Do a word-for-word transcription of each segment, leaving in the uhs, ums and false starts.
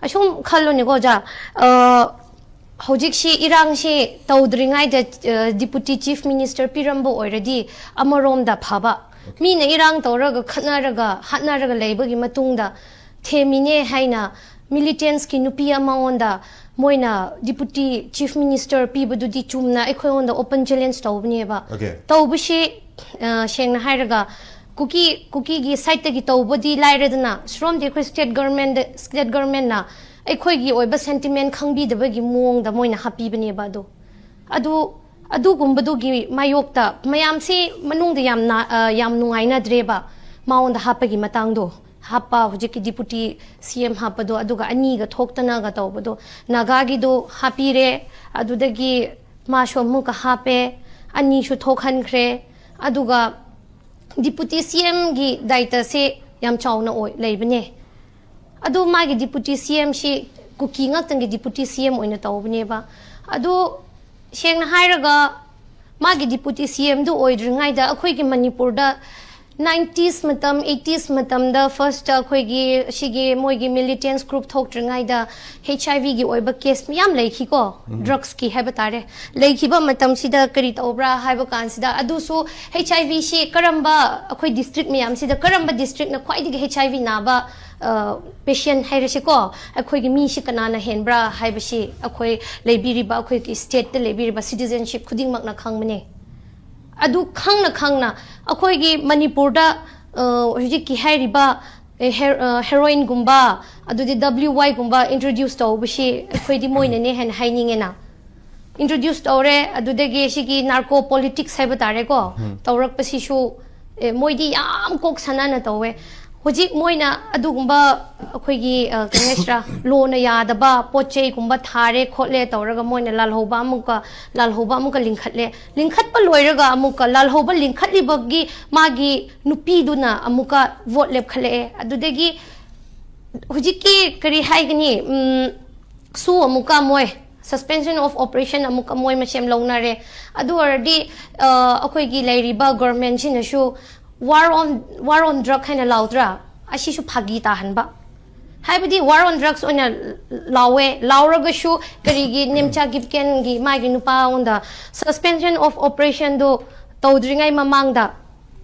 ꯑꯁꯨꯝ ꯈꯜꯂꯨꯅꯦꯀꯣ ꯑꯣꯖꯥ, ꯑ, ꯍꯧꯖꯤꯛꯁꯤ ꯏꯔꯥꯡꯁꯤ ꯇꯧꯗ꯭ꯔꯤꯉꯩꯗ, ꯑ, ꯗꯤꯄꯨꯇꯤ ꯆꯤꯐ ꯃꯤꯅꯤꯁꯇꯔ ꯄꯤꯔꯝꯕ ꯑꯣꯏꯔꯗꯤ ꯑꯃꯔꯣꯝꯗ ꯐꯕ꯫ ꯃꯤꯅ ꯏꯔꯥꯡ ꯇꯧꯔꯒ, ꯈꯠꯅꯔꯒ, ꯍꯥꯠꯅꯔꯒ ꯂꯩꯕꯒꯤ ꯃꯇꯨꯡꯗ ꯊꯦꯝꯃꯤꯅꯦ ꯍꯥꯏꯅ ꯃꯤꯂꯤꯇꯦꯟꯁꯀꯤ ꯅꯨꯄꯤ ꯑꯃꯉꯣꯟꯗ ꯃꯣꯏꯅ ꯗꯤꯄꯨꯇꯤ ꯆꯤꯐ ꯃꯤꯅꯤꯁꯇꯔ ꯄꯤꯕꯗꯨꯗꯤ ꯆꯨꯝꯅ ꯑꯩꯈꯣꯏꯉꯣꯟꯗ ꯑꯣꯄꯟ ꯆꯦꯂꯦꯟꯖ ꯇꯧꯕꯅꯦꯕ꯫ Okay. ꯇꯧꯕꯁꯤ, ꯑ, ꯁꯦꯡꯅ ꯍꯥꯏꯔꯒ, ꯀꯨꯀꯤ, ꯀꯨꯀꯤꯒꯤ ꯁꯥꯏꯠꯇꯒꯤ ꯇꯧꯕꯗꯤ ꯂꯥꯏꯔꯗꯅ, ꯁꯣꯝꯗꯤ ꯑꯩꯈꯣꯏ ꯁ꯭ꯇꯦꯠ ꯒꯔꯃꯦꯟꯗ, ꯁ꯭ꯇꯦꯠ ꯒꯔꯃꯦꯟꯅ ꯑꯩꯈꯣꯏꯒꯤ ꯑꯣꯏꯕ ꯁꯦꯟꯇꯤꯃꯦꯟ ꯈꯪꯕꯤꯗꯕꯒꯤ ꯃꯑꯣꯡꯗ ꯃꯣꯏꯅ ꯍꯥꯞꯄꯤꯕꯅꯦꯕ ꯑꯗꯣ꯫ ꯑꯗꯨ, ꯑꯗꯨꯒꯨꯝꯕꯗꯨꯒꯤ ꯃꯥꯌꯣꯛꯇ ꯃꯌꯥꯝꯁꯤ ꯃꯅꯨꯡꯗ ꯌꯥꯝ ꯅꯥ-, ꯑ, ꯌꯥꯝ ꯅꯨꯡꯉꯥꯏꯅꯗ꯭ꯔꯦꯕ ꯃꯉꯣꯟꯗ ꯍꯥꯞꯄꯒꯤ ꯃꯇꯥꯡꯗꯣ꯫ ꯍꯥꯞꯄ, ꯍꯧꯖꯤꯛꯀꯤ ꯗꯤꯄꯨꯇꯤ ꯁꯤ ꯑꯦꯝ ꯍꯥꯞꯄꯗꯣ, ꯑꯗꯨꯒ ꯑꯅꯤꯒ ꯊꯣꯛꯇꯅꯒ ꯇꯧꯕꯗꯣ, ꯅꯥꯒꯥꯒꯤꯗꯣ ꯍꯥꯞꯄꯤꯔꯦ, ꯑꯗꯨꯗꯒꯤ ꯃꯥꯁꯨ ꯑꯃꯨꯛꯀ ꯍꯥꯞꯄꯦ, ꯑꯅꯤꯁꯨ ꯊꯣꯛꯍꯟꯈ꯭ꯔꯦ꯫ ꯑꯗꯨꯒ ꯗꯤꯄꯨꯇꯤ ꯁꯤ ꯑꯦꯝꯒꯤ ꯗꯥꯏꯇꯁꯦ ꯌꯥꯝ ꯆꯥꯎꯅ ꯑꯣꯏ, ꯂꯩꯕꯅꯦ꯫ ꯑꯗꯨ ꯃꯥꯒꯤ ꯗꯤꯄꯨꯇꯤ ꯁꯤ ꯑꯦꯝꯁꯤ ꯀꯨꯀꯤ ꯉꯥꯛꯇꯪꯒꯤ ꯗꯤꯄꯨꯇꯤ ꯁꯤ ꯑꯦꯝ ꯑꯣꯏꯅ ꯇꯧꯕꯅꯦꯕ꯫ ꯑꯗꯨ ꯁꯦꯡꯅ ꯍꯥꯏꯔꯒ, ꯃꯥꯒꯤ ꯗꯤꯄꯨꯇꯤ ꯁꯤ ꯑꯦꯝꯗꯨ ꯑꯣꯏꯗ꯭ꯔꯤꯉꯩꯗ ꯑꯩꯈꯣꯏꯒꯤ ꯃꯅꯤꯄꯨꯔꯗ ꯅꯥꯏꯟꯇꯤꯁ ꯃꯇꯝ, ꯑꯩꯠꯇꯤꯁ ꯃꯇꯝꯗ ꯐꯥꯔꯁꯇ ꯑꯩꯈꯣꯏꯒꯤ ꯁꯤꯒꯤ ꯃꯣꯏꯒꯤ ꯃꯤꯂꯤꯇꯦꯟꯁ ꯒ꯭ꯔꯨꯞ ꯊꯣꯛꯇ꯭ꯔꯤꯉꯩꯗ ꯍꯩꯆ ꯑꯥꯏ ꯚꯤꯒꯤ ꯑꯣꯏꯕ ꯀꯦꯁ ꯃꯌꯥꯝ ꯂꯩꯈꯤꯀꯣ, ꯗ꯭ꯔꯛꯁꯀꯤ ꯍꯥꯏꯕ ꯇꯥꯔꯦ꯫ ꯂꯩꯈꯤꯕ ꯃꯇꯝꯁꯤꯗ ꯀꯔꯤ ꯇꯧꯕ꯭ꯔꯥ ꯍꯥꯏꯕ ꯀꯥꯟꯁꯤꯗ, ꯑꯗꯨꯁꯨ ꯍꯩꯆ ꯑꯥꯏ ꯚꯤꯁꯤ ꯀꯔꯝꯕ, ꯑꯩꯈꯣꯏ ꯗꯤꯁꯇ꯭ꯔꯤꯛ ꯃꯌꯥꯝꯁꯤꯗ ꯀꯔꯝꯕ ꯗꯤꯁꯇ꯭ꯔꯤꯛꯅ ꯈ꯭ꯋꯥꯏꯗꯒꯤ ꯍꯩꯆ ꯑꯥꯏ ꯚꯤ ꯅꯥꯕ, ꯑ, ꯄꯦꯁꯦꯟ ꯍꯥꯏꯔꯁꯤꯀꯣ, ꯑꯩꯈꯣꯏꯒꯤ ꯃꯤꯁꯤ ꯀꯅꯥꯅ ꯍꯦꯟꯕ꯭ꯔꯥ ꯍꯥꯏꯕꯁꯤ ꯑꯩꯈꯣꯏ ꯂꯩꯕꯤꯔꯤꯕ, ꯑꯩꯈꯣꯏꯒꯤ ꯁ꯭ꯇꯦꯠꯇ ꯂꯩꯕꯤꯔꯤꯕ ꯁꯤꯇꯤꯖꯟꯁꯤꯞ ꯈꯨꯗꯤꯡꯃꯛꯅ ꯈꯪꯕꯅꯦ꯫ ꯑꯗꯨ ꯈꯪꯅ ꯈꯪꯅ ꯑꯩꯈꯣꯏꯒꯤ ꯃꯅꯤꯄꯨꯔꯗ, ꯑ, ꯍꯧꯖꯤꯛꯀꯤ ꯍꯥꯏꯔꯤꯕ, ꯑꯦ, ꯍꯦꯔ-, ꯑ, ꯍꯦꯔꯣꯏꯟꯒꯨꯝꯕ, ꯑꯗꯨꯗꯤ ꯗꯕ꯭ꯂꯤꯎ ꯋꯥꯏꯒꯨꯝꯕ introduce ꯇꯧꯕꯁꯤ ꯑꯩꯈꯣꯏꯗꯤ ꯃꯣꯏꯅꯅꯦ ꯍꯥꯏꯅ ꯍꯥꯏꯅꯤꯡꯉꯦꯅ꯫ Introduce ꯇꯧꯔꯦ, ꯑꯗꯨꯗꯒꯤ ꯁꯤꯒꯤ ꯅꯥꯔꯀꯣ ꯄꯣꯂꯤꯇꯤꯛꯁ ꯍꯥꯏꯕ ꯇꯥꯔꯦꯀꯣ, ꯇꯧꯔꯛꯄꯁꯤꯁꯨ, ꯑꯦ, ꯃꯣꯏꯗꯤ ꯌꯥꯝ ꯀꯣꯛ ꯁꯥꯟꯅꯅ ꯇꯧꯋꯦ꯫ ꯍꯧꯖꯤꯛ ꯃꯣꯏꯅ ꯑꯗꯨꯒꯨꯝꯕ ꯑꯩꯈꯣꯏꯒꯤ, ꯑ, ꯀꯔꯤ ꯍꯥꯏꯁꯤꯔꯥ, ꯂꯣꯅ ꯌꯥꯗꯕ ꯄꯣꯠ ꯆꯩꯒꯨꯝꯕ ꯊꯥꯔꯦ ꯈꯣꯠꯂꯦ ꯇꯧꯔꯒ ꯃꯣꯏꯅ ꯂꯥꯜꯍꯧꯕ ꯑꯃꯨꯛꯀ, ꯂꯥꯜꯍꯧꯕ ꯑꯃꯨꯛꯀ ꯂꯤꯡꯈꯠꯂꯦ꯫ ꯂꯤꯡꯈꯠꯄ ꯂꯣꯏꯔꯒ ꯑꯃꯨꯛꯀ ꯂꯥꯜꯍꯧꯕ ꯂꯤꯡꯈꯠꯂꯤꯕꯒꯤ ꯃꯥꯒꯤ ꯅꯨꯄꯤꯗꯨꯅ ꯑꯃꯨꯛꯀ ꯚꯣꯠ ꯂꯦꯞꯈꯠꯂꯛꯑꯦ꯫ ꯑꯗꯨꯗꯒꯤ ꯍꯧꯖꯤꯛꯀꯤ ꯀꯔꯤ ꯍꯥꯏꯒꯅꯤ, ꯎꯝ, ꯁꯨ ꯑꯃꯨꯛꯀ ꯃꯣꯏ suspension of operation ꯑꯃꯨꯛꯀ ꯃꯣꯏ ꯃꯁꯦꯝ ꯂꯧꯅꯔꯦ꯫ ꯑꯗꯨ ꯑꯣꯏꯔꯗꯤ, ꯑ, ꯑꯩꯈꯣꯏꯒꯤ ꯂꯩꯔꯤꯕ ꯒꯣꯔꯃꯦꯟꯁꯤꯅꯁꯨ war on, war on drug ꯍꯥꯏꯅ ꯂꯥꯎꯗ꯭ꯔꯥ? ꯑꯁꯤꯁꯨ ꯐꯥꯒꯤ ꯇꯥꯍꯟꯕ꯫ ꯍꯥꯏꯕꯗꯤ war on drugs ꯑꯣꯏꯅ ꯂꯥꯎꯋꯦ꯫ ꯂꯥꯎꯔꯒꯁꯨ ꯀꯔꯤꯒꯤ ꯅꯦꯝꯆꯥ ꯀꯤꯞꯀꯦꯟꯒꯤ ꯃꯥꯒꯤ ꯅꯨꯄꯥꯉꯣꯟꯗ suspension of operationꯗꯣ ꯇꯧꯗ꯭ꯔꯤꯉꯩ ꯃꯃꯥꯡꯗ,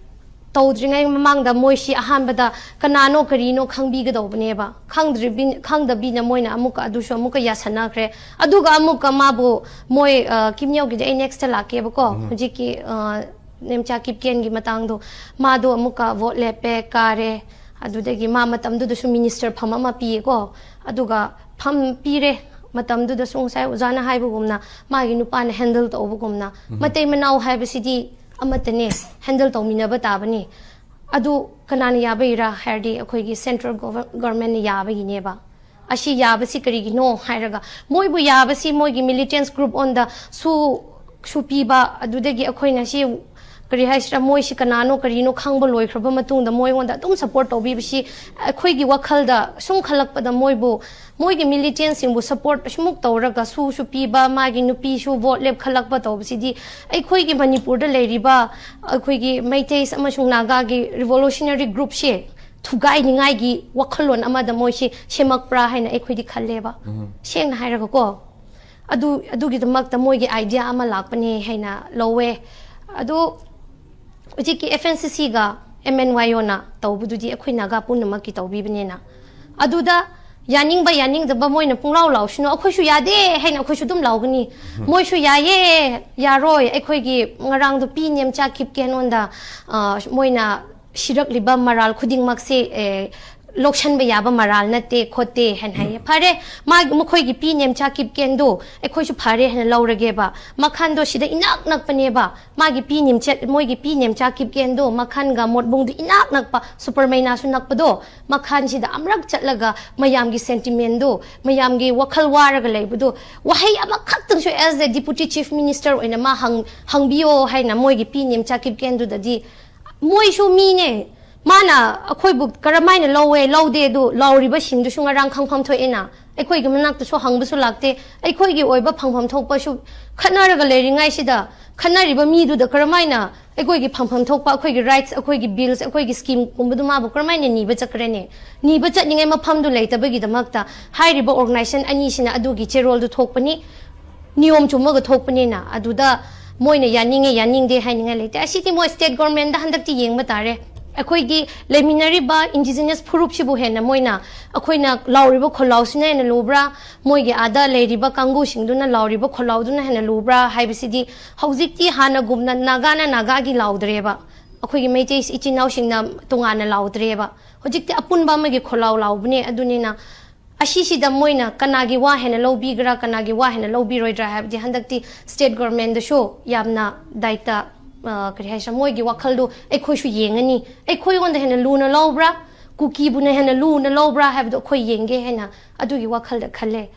ꯇꯧꯗ꯭ꯔꯤꯉꯩ ꯃꯃꯥꯡꯗ ꯃꯣꯏꯁꯤ ꯑꯍꯥꯟꯕꯗ ꯀꯅꯥꯅꯣ ꯀꯔꯤꯅꯣ ꯈꯪꯕꯤꯒꯗꯧꯕꯅꯦꯕ꯫ ꯈꯪꯗ꯭ꯔꯤꯕꯤ-, ꯈꯪꯗꯕꯤꯅ ꯃꯣꯏꯅ ꯑꯃꯨꯛꯀ ꯑꯗꯨꯁꯨ ꯑꯃꯨꯛꯀ ꯌꯥꯁꯟꯅꯈ꯭ꯔꯦ꯫ ꯑꯗꯨꯒ ꯑꯃꯨꯛꯀ ꯃꯥꯕꯨ ꯃꯣꯏ, ꯑ, ꯀꯤꯝꯅꯤꯌꯣꯒꯤꯗꯤ ꯑꯩ next ꯂꯥꯛꯀꯦꯕꯀꯣ꯫ ꯎꯝ꯫ ꯍꯧꯖꯤꯛꯀꯤ, ꯑ, ꯅꯦꯝꯆꯥ ꯀꯤꯞꯀꯦꯟꯒꯤ ꯃꯇꯥꯡꯗꯣ, ꯃꯥꯗꯣ ꯑꯃꯨꯛꯀ vote ꯂꯦꯞꯄꯦ, ꯀꯥꯔꯦ꯫ ꯑꯗꯨꯗꯒꯤ ꯃꯥ ꯃꯇꯝꯗꯨꯗꯁꯨ minister ꯐꯝ ꯑꯃ ꯄꯤꯌꯦꯀꯣ꯫ ꯑꯗꯨꯒ ꯐꯝ ꯄꯤꯔꯦ ꯃꯇꯝꯗꯨꯗꯁꯨ, ꯉꯁꯥꯏ ꯑꯣꯖꯥꯅ ꯍꯥꯏꯕꯒꯨꯝꯅ, ꯃꯥꯒꯤ ꯅꯨꯄꯥꯅ handle ꯇꯧꯕꯒꯨꯝꯅ, ꯎꯝ꯫ ꯃꯇꯩ ꯃꯅꯥꯎ ꯍꯥꯏꯕꯁꯤꯗꯤ ꯑꯃꯠꯇꯅꯦ, handle ꯇꯧꯃꯤꯟꯅꯕ ꯇꯥꯕꯅꯤ꯫ ꯑꯗꯨ ꯀꯅꯥꯅ ꯌꯥꯕꯩꯔꯥ ꯍꯥꯏꯔꯗꯤ, ꯑꯩꯈꯣꯏꯒꯤ central governmentꯅ ꯌꯥꯕꯒꯤꯅꯦꯕ꯫ ꯑꯁꯤ ꯌꯥꯕꯁꯤ ꯀꯔꯤꯒꯤꯅꯣ ꯍꯥꯏꯔꯒ, ꯃꯣꯏꯕꯨ ꯌꯥꯕꯁꯤ ꯃꯣꯏꯒꯤ militants group ꯑꯣꯟꯗ ꯁꯨ, ꯁꯨ ꯄꯤꯕ, ꯑꯗꯨꯗꯒꯤ ꯑꯩꯈꯣꯏꯅ ꯁꯤ ꯀꯔꯤ ꯍꯥꯏꯁꯤꯔꯥ, ꯃꯣꯏꯁꯤ ꯀꯅꯥꯅꯣ ꯀꯔꯤꯅꯣ ꯈꯪꯕ ꯂꯣꯏꯈ꯭ꯔꯕ ꯃꯇꯨꯡꯗ ꯃꯣꯏꯉꯣꯟꯗ ꯑꯗꯨꯝ support ꯇꯧꯕꯤꯕꯁꯤ ꯑꯩꯈꯣꯏꯒꯤ ꯋꯥꯈꯜꯗ ꯁꯨꯝ ꯈꯜꯂꯛꯄꯗ, ꯃꯣꯏꯕꯨ, ꯃꯣꯏꯒꯤ militantsꯁꯤꯡꯕꯨ support ꯑꯁꯨꯃꯨꯛ ꯇꯧꯔꯒ ꯁꯨꯁꯨ ꯄꯤꯕ, ꯃꯥꯒꯤ ꯅꯨꯄꯤꯁꯨ vote ꯂꯦꯞꯈꯠꯂꯛꯄ ꯇꯧꯕꯁꯤꯗꯤ ꯑꯩꯈꯣꯏꯒꯤ ꯃꯅꯤꯄꯨꯔꯗ ꯂꯩꯔꯤꯕ ꯑꯩꯈꯣꯏꯒꯤ ꯃꯩꯇꯩ ꯑꯃꯁꯨꯡ ꯅꯥꯒꯥꯒꯤ revolutionary groupꯁꯦ ꯊꯨꯒꯥꯏꯅꯤꯡꯉꯥꯏꯒꯤ ꯋꯥꯈꯜꯂꯣꯟ ꯑꯃꯗ ꯃꯣꯏꯁꯤ ꯁꯦꯝꯃꯛꯄ꯭ꯔꯥ ꯍꯥꯏꯅ ꯑꯩꯈꯣꯏꯗꯤ ꯈꯜꯂꯦꯕ꯫ ꯎꯝ꯫ ꯁꯦꯡꯅ ꯍꯥꯏꯔꯒꯀꯣ, ꯑꯗꯨ, ꯑꯗꯨꯒꯤꯗꯃꯛꯇ ꯃꯣꯏꯒꯤ idea ꯑꯃ ꯂꯥꯛꯄꯅꯦ ꯍꯥꯏꯅ ꯂꯧꯋꯦ꯫ ꯑꯗꯨ ꯍꯧꯖꯤꯛꯀꯤ FNCCꯒ MNYOꯅ ꯇꯧꯕꯗꯨꯗꯤ ꯑꯩꯈꯣꯏ ꯅꯥꯒꯥ ꯄꯨꯝꯅꯃꯛꯀꯤ ꯇꯧꯕꯤꯕꯅꯤꯅ, ꯑꯗꯨꯗ ꯌꯥꯅꯤꯡꯕ ꯌꯥꯅꯤꯡꯗꯕ ꯃꯣꯏꯅ ꯄꯨꯡꯂꯥꯎ ꯂꯥꯎꯁꯅꯨ, ꯑꯩꯈꯣꯏꯁꯨ ꯌꯥꯗꯦ ꯍꯥꯏꯅ ꯑꯩꯈꯣꯏꯁꯨ ꯑꯗꯨꯝ ꯂꯥꯎꯒꯅꯤ꯫ ꯃꯣꯏꯁꯨ ꯌꯥꯏꯌꯦ, ꯌꯥꯔꯣꯏ, ꯑꯩꯈꯣꯏꯒꯤ ꯉꯔꯥꯡꯗꯣ ꯄꯤ ꯅꯦꯝꯆꯥ ꯀꯤꯞꯀꯦꯟꯉꯣꯟꯗ, ꯑ, ꯃꯣꯏꯅ ꯁꯤꯔꯛꯂꯤꯕ ꯃꯔꯥꯜ ꯈꯨꯗꯤꯡꯃꯛꯁꯦ, ꯑꯦ, ꯂꯧꯁꯟꯕ ꯌꯥꯕ ꯃꯔꯥꯜ ꯅꯠꯇꯦ ꯈꯣꯠꯇꯦ ꯍꯥꯏꯅ ꯍꯥꯏꯌꯦ꯫ ꯐꯔꯦ, ꯃꯥꯒꯤ, ꯃꯈꯣꯏꯒꯤ ꯄꯤ ꯅꯦꯝꯆꯥ ꯀꯤꯞꯀꯦꯟꯗꯣ ꯑꯩꯈꯣꯏꯁꯨ ꯐꯔꯦ ꯍꯥꯏꯅ ꯂꯧꯔꯒꯦꯕ꯫ ꯃꯈꯥꯟꯗꯣ ꯁꯤꯗ ꯏꯅꯛ ꯅꯛꯄꯅꯦꯕ꯫ ꯃꯥꯒꯤ ꯄꯤ ꯅꯦꯝꯆꯥ, ꯃꯣꯏꯒꯤ ꯄꯤ ꯅꯦꯝꯆꯥ ꯀꯤꯞꯀꯦꯟꯗꯣ ꯃꯈꯥꯟꯒ ꯃꯣꯠꯕꯨꯡꯗꯣ ꯏꯅꯛ ꯅꯛꯄ, ꯁꯨꯄꯔꯃꯩꯅꯥꯁꯨ ꯅꯛꯄꯗꯣ, ꯃꯈꯥꯟꯁꯤꯗ ꯑꯃꯔꯛ ꯆꯠꯂꯒ ꯃꯌꯥꯝꯒꯤ sentimentꯗꯣ, ꯃꯌꯥꯝꯒꯤ ꯋꯥꯈꯜ ꯋꯥꯔꯒ ꯂꯩꯕꯗꯣ, ꯋꯥꯍꯩ ꯑꯃꯈꯛꯇꯪꯁꯨ as a deputy chief minister ꯑꯣꯏꯅ ꯃꯥ ꯍꯪ-, ꯍꯪꯕꯤꯌꯣ ꯍꯥꯏꯅ ꯃꯣꯏꯒꯤ ꯄꯤ ꯅꯦꯝꯆꯥ ꯀꯤꯞꯀꯦꯟꯗꯨꯗꯗꯤ ꯃꯣꯏꯁꯨ ꯃꯤꯅꯦ, ꯃꯥꯅ ꯑꯩꯈꯣꯏꯕꯨ ꯀꯔꯝꯍꯥꯏꯅ ꯂꯧꯋꯦ ꯂꯧꯗꯦ ꯑꯗꯨ ꯂꯥꯎꯔꯤꯕꯁꯤꯡꯗꯨꯁꯨ ꯉꯔꯥꯡ ꯈꯪꯐꯝ ꯊꯣꯛꯑꯦꯅ꯫ ꯑꯩꯈꯣꯏꯒꯤ ꯃꯅꯥꯛꯇꯁꯨ ꯍꯪꯕꯁꯨ ꯂꯥꯛꯇꯦ꯫ ꯑꯩꯈꯣꯏꯒꯤ ꯑꯣꯏꯕ ꯐꯪꯐꯝ ꯊꯣꯛꯄꯁꯨ ꯈꯠꯅꯔꯒ ꯂꯩꯔꯤꯉꯩꯁꯤꯗ ꯈꯠꯅꯔꯤꯕ ꯃꯤꯗꯨꯗ ꯀꯔꯝꯍꯥꯏꯅ ꯑꯩꯈꯣꯏꯒꯤ ꯐꯪꯐꯝ ꯊꯣꯛꯄ ꯑꯩꯈꯣꯏꯒꯤ rights, ꯑꯩꯈꯣꯏꯒꯤ bills, ꯑꯩꯈꯣꯏꯒꯤ schemeꯒꯨꯝꯕꯗꯨ ꯃꯥꯕꯨ ꯀꯔꯝꯍꯥꯏꯅ ꯅꯤꯕ ꯆꯠꯈ꯭ꯔꯦꯅꯦ? ꯅꯤꯕ ꯆꯠꯅꯤꯡꯉꯥꯏ ꯃꯐꯝꯗꯨ ꯂꯩꯇꯕꯒꯤꯗꯃꯛꯇ ꯍꯥꯏꯔꯤꯕ organization ꯑꯅꯤꯁꯤꯅ ꯑꯗꯨꯒꯤ ꯆꯦꯔꯣꯜꯗꯨ ꯊꯣꯛꯄꯅꯤ꯫ ꯅꯤꯌꯣꯝ ꯆꯨꯝꯃꯒ ꯊꯣꯛꯄꯅꯤꯅ ꯑꯗꯨꯗ ꯃꯣꯏꯅ ꯌꯥꯅꯤꯡꯉꯦ ꯌꯥꯅꯤꯡꯗꯦ ꯍꯥꯏꯅꯤꯡꯉꯥꯏ ꯂꯩꯇꯦ꯫ ꯑꯁꯤꯗꯤ ꯃꯣꯏ state governmentꯗ ꯍꯟꯗꯛꯇꯤ ꯌꯦꯡꯕ ꯇꯥꯔꯦ꯫ ꯑꯩꯈꯣꯏꯒꯤ ꯂꯩꯃꯤꯟꯅꯔꯤꯕ indigenous ꯐꯨꯔꯨꯞꯁꯤꯕꯨ ꯍꯦꯟꯅ ꯃꯣꯏꯅ ꯑꯩꯈꯣꯏꯅ ꯂꯥꯎꯔꯤꯕ ꯈꯣꯜꯂꯥꯎꯁꯤꯅ ꯍꯦꯟꯅ ꯂꯨꯕ꯭ꯔꯥ, ꯃꯣꯏꯒꯤ ꯑꯥꯗ ꯂꯩꯔꯤꯕ ꯀꯥꯡꯕꯨꯁꯤꯡꯗꯨꯅ ꯂꯥꯎꯔꯤꯕ ꯈꯣꯜꯂꯥꯎꯗꯨꯅ ꯍꯦꯟꯅ ꯂꯨꯕ꯭ꯔꯥ ꯍꯥꯏꯕꯁꯤꯗꯤ ꯍꯧꯖꯤꯛꯇꯤ ꯍꯥꯟꯅꯒꯨꯝꯅ ꯅꯥꯒꯥꯅ ꯅꯥꯒꯥꯒꯤ ꯂꯥꯎꯗ꯭ꯔꯦꯕ, ꯑꯩꯈꯣꯏꯒꯤ ꯃꯩꯇꯩ ꯏꯆꯤꯟ ꯏꯅꯥꯎꯁꯤꯡꯅ ꯇꯣꯉꯥꯟꯅ ꯂꯥꯎꯗ꯭ꯔꯦꯕ꯫ ꯍꯧꯖꯤꯛꯇꯤ ꯑꯄꯨꯟꯕ ꯑꯃꯒꯤ ꯈꯣꯜꯂꯥꯎ ꯂꯥꯎꯕꯅꯦ꯫ ꯑꯗꯨꯅꯤꯅ ꯑꯁꯤꯁꯤꯗ ꯃꯣꯏꯅ ꯀꯅꯥꯒꯤ ꯋꯥ ꯍꯦꯟꯅ ꯂꯧꯕꯤꯒ꯭ꯔꯥ, ꯀꯅꯥꯒꯤ ꯋꯥ ꯍꯦꯟꯅ ꯂꯧꯕꯤꯔꯣꯏꯗ꯭ꯔꯥ ꯍꯥꯏꯕꯗꯤ ꯍꯟꯗꯛꯇꯤ state governmentꯗꯁꯨ ꯌꯥꯝꯅ ꯗꯥꯏꯇ, ꯑ, ꯀꯔꯤ ꯍꯥꯏꯁꯤꯔꯥ, ꯃꯣꯏꯒꯤ ꯋꯥꯈꯜꯗꯨ ꯑꯩꯈꯣꯏꯁꯨ ꯌꯦꯡꯉꯅꯤ, ꯑꯩꯈꯣꯏꯉꯣꯟꯗ ꯍꯦꯟꯅ ꯂꯨꯅ ꯂꯧꯕ꯭ꯔꯥ, ꯀꯨꯀꯤꯕꯨꯅ ꯍꯦꯟꯅ ꯂꯨꯅ ꯂꯧꯕ꯭ꯔꯥ ꯍꯥꯏꯕꯗꯣ ꯑꯩꯈꯣꯏ ꯌꯦꯡꯒꯦ ꯍꯥꯏꯅ ꯑꯗꯨꯒꯤ ꯋꯥꯈꯜꯗ ꯈꯜꯂꯦ꯫